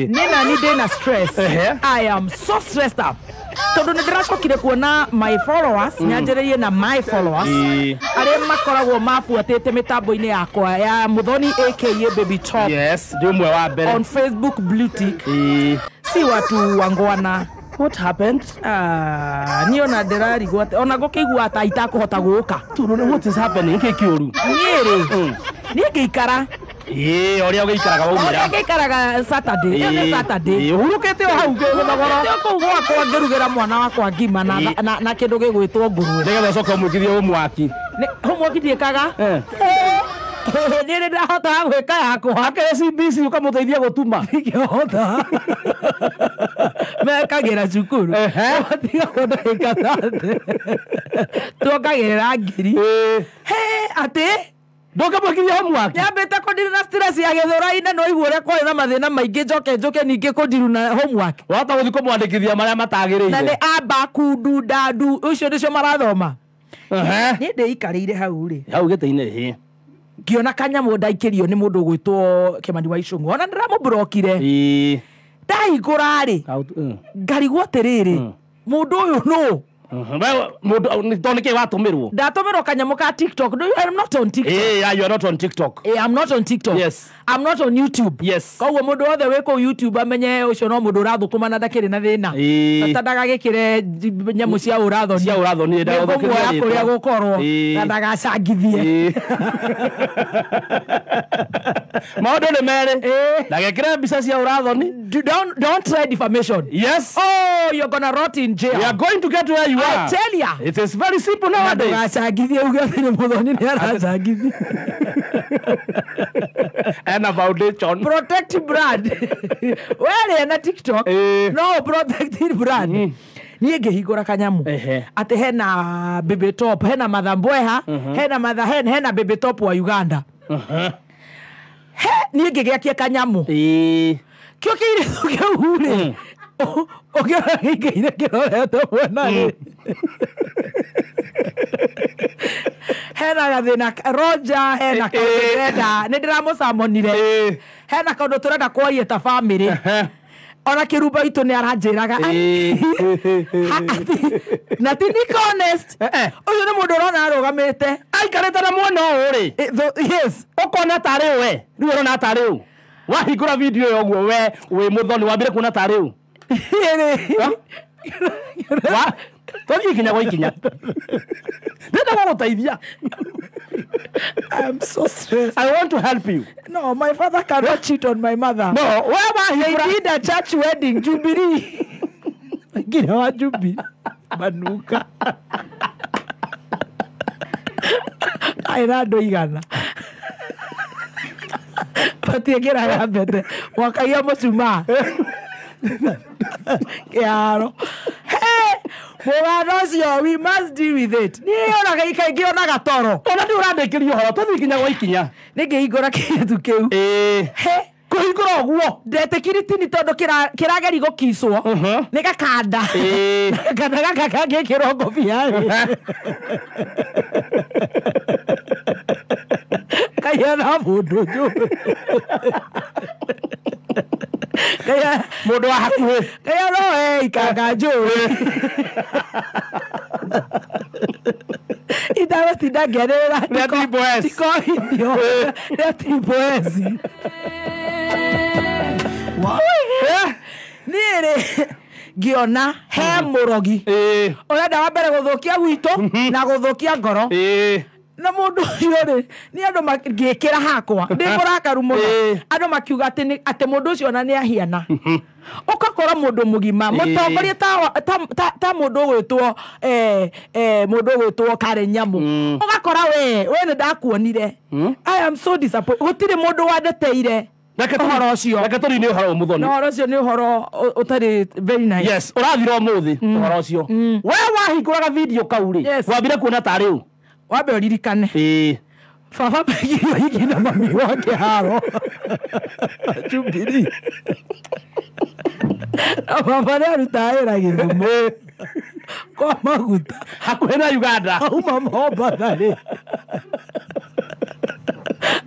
Nĩ nani ndĩna stress. Ehe. I am so stressed up tondũ nĩ ndĩracokire kuona my followers, nyanjĩrĩirie na my followers arĩa makoragwo mabuatĩte mĩtambo-inĩ yakwa ya Muthoni aka Baby Top Yes, ndi ũmwe wa mbere. on Facebook, blue tick. Si watu wangwana. What happened? Ah, niĩ ona ndĩrarigwo atĩ ona ngũkĩigua ta itakũhota gũka. Turu, what is happening? Nĩkĩ kĩũru? Niĩ rĩ, niĩ ngĩikara Ĩĩ, ũrĩa ũgĩikaraga ũrĩa waumĩra. ngĩikaraga Saturday, ĩyo nĩ Saturday. Ĩĩ, ũhurũkĩte o hau gĩthogoro. Nĩ kũu gwakwa ngĩrugĩra mwana wakwa ngima na, na kĩndũ gĩgwĩtwo ngũrwe. Nĩgetha ũcoke ũmwĩkithie ũmwaki. Homework ndiĩkaga. Niĩ nĩ ndahotaga gwĩka yakwa. Akĩrĩ CBC ũkamũteithia gũtuma. Ingĩhota mekagĩra cukuru matigagwo ndagĩka 30, tuongagĩrĩra ngiri. He atĩ Ndũngĩmwĩkithia homework. Nyambĩte kũndiru na stress ya gĩthũrai-inĩ, no igua ũrĩa kwarĩ na mathĩna maingĩ, njoke njũke ningĩ kũndiru na homework. Wahota gũthiĩ kũmwandĩkithia marĩa Na nĩ matagĩrĩire. amba kundu ndandu ũcio nĩcio marathoma. Ehe. Niĩ ndĩikarĩire hau rĩ, Hau gĩtĩ-inĩ ĩĩ. ngĩona kanyamũ ndaikĩrio nĩ mũndũ ũgwĩtwo Kĩmani wa Icũng'wa, ona ndĩramũmburokire. Ndahingũra rĩ, ngarigwo atĩrĩrĩ, mũndũ ũyũ nũ? We mũndũ tondũ nĩkĩ watũmĩrwo? Ndatũmĩrwo kanyamũ ka TikTok. No, I'm not on TikTok. Ĩĩ, yeah, you are not on TikTok. I'm not on TikTok. Yes. I'm not on YouTube. Yes. Koguo mũndũ wothe wĩ kũu YouTube amenye ũcio no mũndũ ũrathũkũma na ndakĩrĩ na thĩna. Bata ndagagĩkĩre nyamũ cia ũrathoni. Cia ũrathoni, ndagathũkĩrie Nĩngũmuoya rĩtwa. kũrĩa gũkorwo na ndagacangithie. Maũndũ nĩ merĩ. Ndagekĩre mbica cia ũrathoni. Don't try defamation. Yes. Oh, you're gonna rot in jail. We are going to get where you I are. tell ya. It is very simple Na nowadays. ndũgacangithie uge atĩ nĩ Muthoni nĩ aracangithia. Ena foundation. Protect brand. Werĩa na TikTok no protect brand. Niĩ ngĩhingũra kanyamũ atĩ hena Baby Top, hena Mathambweha, hena matha hena Baby Top wa Uganda. He niĩ ngĩgĩakia kanyamũ kĩo kĩirĩtu kĩu rĩ, ũkĩona gĩikaire kĩrorete mwena rĩ, hena gathĩna Roger, hena kaũndũ ndĩrenda, nĩ ndĩramũcamonire, hena kaũndũ tũrenda kwaria ta bamĩrĩ. Ona kĩrumba itũ nĩ aranjĩraga na ti niko honest. Ũcio nĩ mũndũ ũrona arũgamĩte Aikarĩte na mwena ũyũ rĩ. Yes. Ũkona tarĩ we. Rĩu ũrona tarĩ ũ. Wahingũra video ĩyo ũguo we wĩ Muthoni wambire kuona tarĩ ũ. Wa tũthiĩ ikinya gwa ikinya. Ndĩrenda gũgũteithia. I'm so stressed. I want to help you. No, my father cannot cheat on my mother. No, we They wahingũra. did a church wedding, Jubilee. Nginya wa Jubilee. Manuka. Aina andũ igana. Matiĩkĩraga mbete. Mwakagia mũcumaa. Kĩharo. Hey, mũganda ũcio, we must deal with it. Niĩ ona kaingĩ onaga toro. Ona ndĩ ũrandĩkĩria ũhoro tũthiĩ ikinya gwa ikinya. Nĩ ngĩhingũra kĩndũ kĩu. He Kũhingũra ũguo. Ndetĩkiri tini tondũ kĩrageri gũkicwo nĩ gakanda. Gakanda gaka kangĩkĩrwo ngobia rĩ, kahiana mũndũ njũĩ. Mũndũ wa hakuhĩ. Kahiana we ikanga njũĩ. Itagũtinda ngĩanĩrĩra. Nĩ Triple S. Ndikohithio nĩ Triple S. Niĩ rĩ, ngĩona he mũrogi ũrenda wa mbere gũthũkia gwitũ na gũthũkia ngoro na mũndũ ũcio rĩ, nĩ andũ ngĩkĩra hakwa ndĩ mũrakaru mũno. Andũ makiuga atĩ atĩ mũndũ ũcio ona nĩ ahiana ũgakora mũndũ mũgima mũtongoria ta mũndũ ũgwĩtwo mũndũ ũgwĩtwo Karen Nyamu, ũgakora we nĩ ndakuonire. I am so disappointed. Gũtirĩ mũndũ wandeteire ũhoro ũcio. Reke tũrine ũhoro ũyũ, Muthoni. Na ũhoro ũcio nĩ ũhoro ũtarĩ very nice. Yes, ũrathira ũmũthĩ ũhoro ũcio. We wahingũraga video kau rĩ, wambire kuona tarĩ ũ? Wambe ũririkane baba megirio ingĩ na mami wa kĩharo Jubilee. Na baba nĩ arutaga wĩra Gĩthumo kwa maguta hakuhĩ na Uganda. Auma Mombatha rĩ,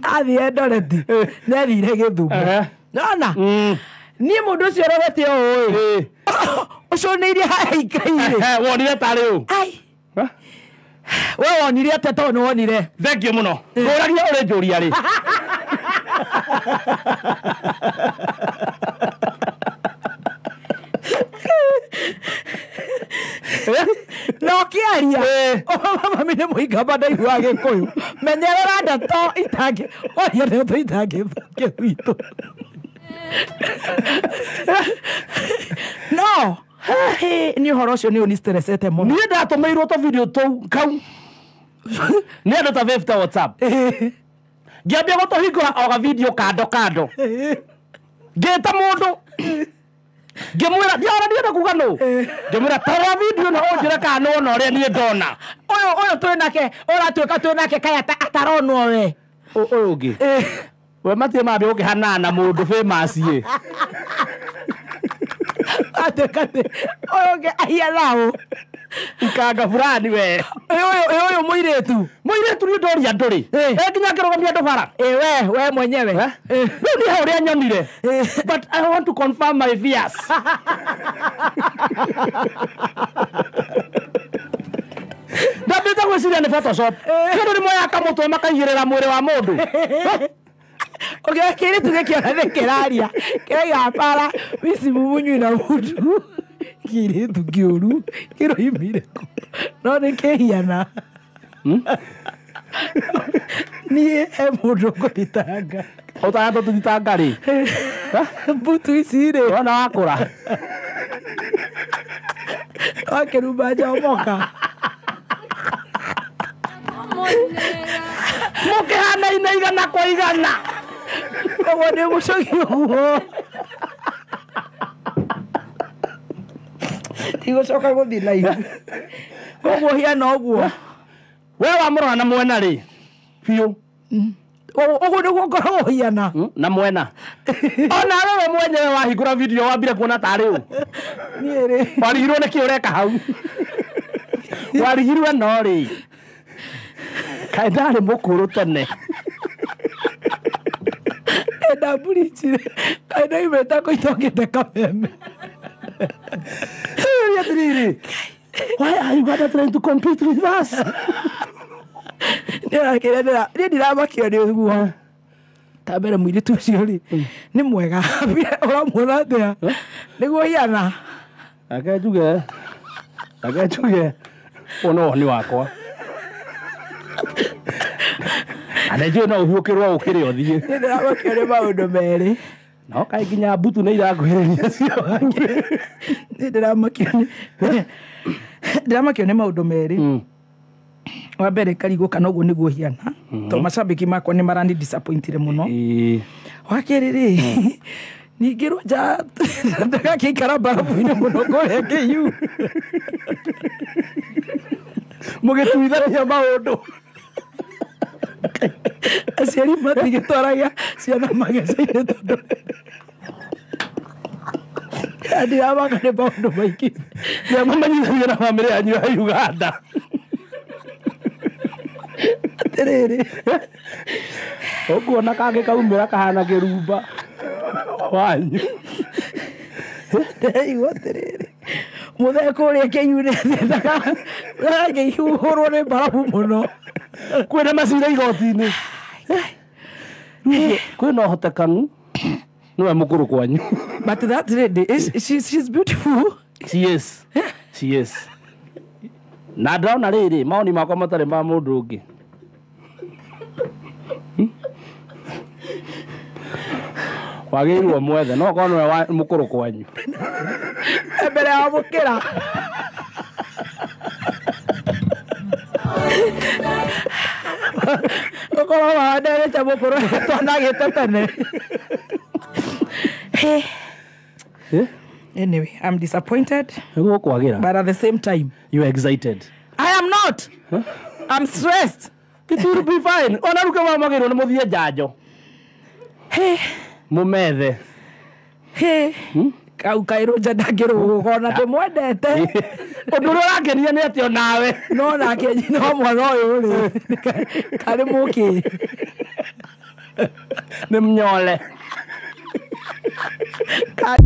athiĩ Eldoret, nĩ athire Gĩthumo. Nona Niĩ mũndũ ũcio ũrorete ũũ ĩ. Ũcũnĩirie haha ikaire. Wonire tarĩ ũ? Ai. We wonire atĩa tondũ nĩ wonire? Thank you mũno. Ngũragia ũrĩ njũria rĩ. No kĩaria. Mami nĩ mũikamba ndaiguaga Gĩkũyũ. Menyerera ndeto itangĩ. Waria ndeto itangĩthũkia gwitũ. No. Nĩ ũhoro ũcio nĩ ũnistressete mũno. Niĩ ndatũmĩirwo tũ video tũu kau. Nĩ andũ ta 50 WhatsApp. Ngĩambia gũtũhingũra o ga video kando kando. Ngĩta mũndũ. Ngĩmwĩra ndiara ndienda kuga nũ. Ngĩmwĩra tarora video na ũnjĩre kana nĩwona ũrĩa niĩ ndona. Ũyũ twĩnake ũratuĩka twĩnake kaĩ ataronwo we. Ũyũ ũngĩ. We matirĩ mambia gũkĩhanana na mũndũ famous ĩ. Atuĩka atĩ ũyũ ũngĩ ahiana ũ. Ikanga fulani we. Ũyũ mũirĩtu. Mũirĩtu nĩ ndoria ndũrĩ. Nginya ngĩrũgamia andũ bara. We mwenyewe. Rĩu niĩ hau ũrĩa nyonire. But I want to confirm my fears. Ndambĩte gwĩciria nĩ Photoshop. Kĩndũ nĩ moyaga kamũtwe makaigĩrĩra mwĩrĩ wa mũndũ. Ũngĩoya kĩirĩtu gĩkĩona nĩ kĩraria. Kĩrauga bara wici mumunyui na mũndũ. Kĩirĩtu kĩũru kĩroimire kũ. No nĩ kĩhiana. Niĩ he mũndũ ngũthitanga. Ũtanatũthitanga rĩ? Mbutu ici rĩ. Wona wakũra. Wakĩrumba njomoka. Mũkĩhanaine igana kwa igana. Koguo nĩ mũcogi ũguo. Ndigũcoka gũthiĩ na ihu. Koguo hiana ũguo. We wamũrora na mwena rĩ? Biũ. Ũguo nĩguo ngoragwo hiana. Na mwena. Ona wewe mwenyewe wahingũra video wambire kuona tarĩ ũ. Niĩ rĩ. Warigirwo nĩkĩ ũreka hau? Warigirwo no rĩ. Kaĩ ndarĩ mũkũrũ tene. Ndamburichire. Kaĩ ndaimĩte kũitongĩte kameme. Atĩrĩrĩ. Why are Uganda trying to compete with us? Niĩ ndiramakio nĩ ũguo. Ta mbere mũirĩtu ũcio rĩ, nĩ mwega. Ũramuona atĩa? Nĩguo hiana. Reke njuge. Reke njuge. Ũyũ no woni wakwa. Na nĩ njũĩ no ũhiũkĩrwo ũkĩre ũthiĩ. Niĩ ndĩramakio nĩ maũndũ merĩ. No kaĩ nginya mbutu nĩ irakuhĩrĩria cio. Niĩ ndĩramakio nĩ maũndũ merĩ. Wa mbere karigwo kana ũguo nĩguo hiana. Tondũ macambĩki makwa nĩ marani disappointire mũno. Wa kerĩ rĩ, ningĩ Rwanja ndagakĩikara mbarabu-inĩ mũno kũrĩa KU. Mũgĩtuithania maũndũ. Aciari matigĩtwaraga ciana mageca-inĩ tondũ ndiramaka nĩ maũndũ maingĩ. Nĩamũmenyithanagia na bamĩrĩ yanyu ya Uganda. Atĩrĩrĩ. Ũkuona kangĩ kaumĩra kahana kĩrumba wanyu. Ndĩraigua atĩrĩrĩ. Mũthee kũrĩa KU nĩathiaga akĩhuhũrwo nĩ mbarabu mũno. Kwĩna macira igoti-inĩ. Kwĩna ũhotekanu nĩwe mũkũrũ kwanyu. But that lady, she's beautiful. She is. She is. Na ndĩrona rĩrĩ, mawoni makwa matarĩ ma mũndũ ũngĩ. Wagĩrĩirwo mwethe, no okorwo nĩwe mũkũrũ kwanyu. Mbere ya mũkĩra. Ũkorwo wanderete mũkũrũ twanagĩte tene. Anyway, I'm disappointed. But at the same time, you are excited. I am not. Huh? I'm stressed. It will be fine. Ona ruke wa magiro ni muthie njanjo. Hey. Mumethe. Hey. Kau kairũ nja ndangĩrũgũka ona ndĩmwendete. Ũndũ ũrĩa ũrangenia nĩ atĩ onawe. No nake nyina wa mwana ũyũ rĩ, karĩ mũkĩ. Nĩ mnyole. Ka-